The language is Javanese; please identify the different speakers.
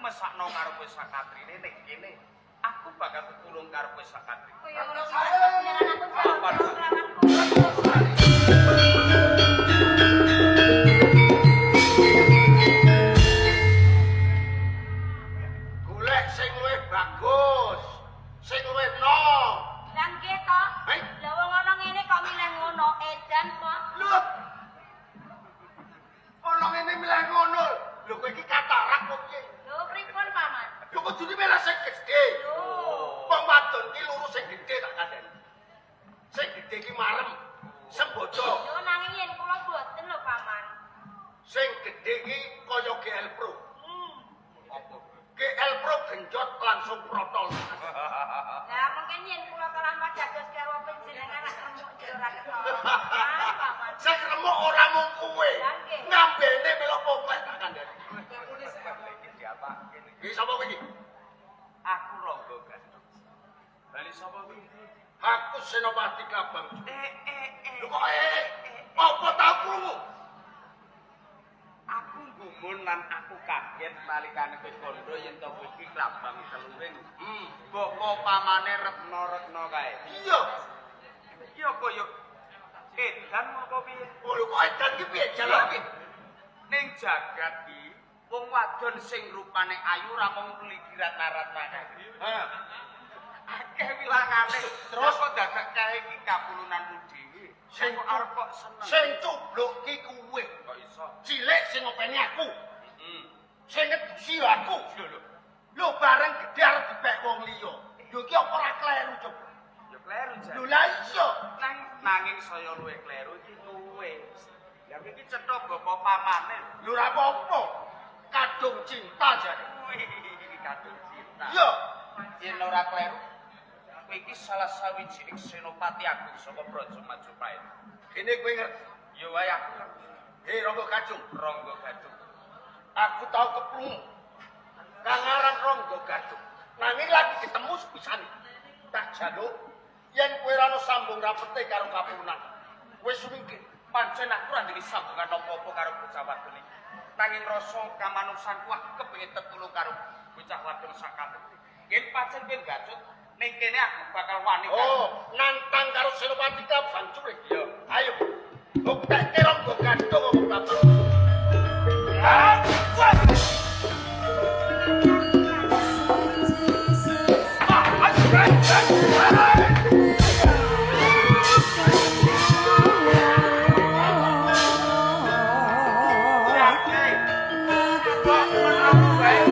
Speaker 1: Mesakno karo kowe sakatrine ning kene. Aku bakal tetulung karo kowe sakatri.
Speaker 2: Kaya ngono kuwi beneran aku njaluk kelawan kowe.
Speaker 3: Golek sing luwih bagus, sing luwih nom.
Speaker 2: Lah nggih to. Lah wong ana ngene kok milih ngono, edan kok.
Speaker 3: Lho. Ana ngene milih ngono. Lho kowe iki katarak kok piye?
Speaker 2: Lho pripun, Paman?
Speaker 3: Lho kudune milih sing gedhe.
Speaker 2: Lho.
Speaker 3: Wong wadon ki luru sing gedhe tak kandhani. Sing gedhe ki marem, sembodo.
Speaker 2: Lho nanging yen kula boten lho, Paman.
Speaker 3: Sing gedhe ki kaya GL Pro.
Speaker 1: Apa?
Speaker 3: GL Pro genjot langsung protol.
Speaker 2: Lah mungkin yen kula kelampah dados garwa panjenengan rak remuk jero ra ketara. Ah, Paman.
Speaker 3: Sing remuk ora mung kowe.
Speaker 2: Lah nggih.
Speaker 3: Ngambene melok poklek tak kandhani.
Speaker 1: Iki diapake?
Speaker 3: Iki sapa kowe iki?
Speaker 1: Aku Rangga Gadung. Bali sapa kuwi?
Speaker 3: Aku Senopati Klabang.
Speaker 1: Eh.
Speaker 3: Lho kok apa tau krungu?
Speaker 1: Aku gumun lan aku kaget nalikane kowe kandha yen to kowe iki Klabang Celuring. Bapa pamane retna-retna kae.
Speaker 3: Iya.
Speaker 1: Iki apa ya? Edan apa piye?
Speaker 3: Oh lho kok edan ki piye jalan ki?
Speaker 1: Ning jagat iki wong wadon sing rupane ayu ora mung ligirat-ratna kae.
Speaker 3: Hah.
Speaker 1: Akeh wilangane. Terus kok dadak kae iki kapulunanmu dhewe.
Speaker 3: Sing
Speaker 1: Kok arep kok seneng.
Speaker 3: Sing cubluk ki kuwe.
Speaker 1: Kok iso?
Speaker 3: Cilik sing ngopeni aku.
Speaker 1: Heeh.
Speaker 3: Sing ngedusi ya aku.
Speaker 1: Lho lho.
Speaker 3: Lho bareng gedhe arep dipek wong liya. Lho iki apa ora kleru coba?
Speaker 1: Ya kleru jan.
Speaker 3: Lho lah iya.
Speaker 1: Nanging saya luwih kleru iki kowe. Lah iki cetha bapa pamane.
Speaker 3: Lho ora apa-apa. Kadung cinta jare.
Speaker 1: Wih, kadung cinta.
Speaker 3: Iya.
Speaker 1: Yen ora kleru, kowe iki salah sawijining senopati agung saka Praja Majapahit.
Speaker 3: Kene kowe ngerti.
Speaker 1: Ya wae aku ngerti.
Speaker 3: Hei Rangga Gadung,
Speaker 1: Rangga Gadung.
Speaker 3: Aku tau keprungu. Kang aran Rangga Gadung. Nanging lagi ketemu sepisan. Tak jaluk yen kowe ora ono sambung rapete karo kapulunan. Wis sumingkir.
Speaker 1: Pancen aku ora duwe sambungan apa-apa karo bocah wadon iki. Nanging rasa kamanungsanku aku kepengin tetulung karo bocah wadon sakabeh. Yen pancen kowe gacut ning kene aku bakal wani.
Speaker 3: Oh, nantang karo Senopati Klabang Curing.
Speaker 1: Iya.
Speaker 3: Ayo. Buktekke Rangga Gadung apa Klabang.
Speaker 1: Ah, wah.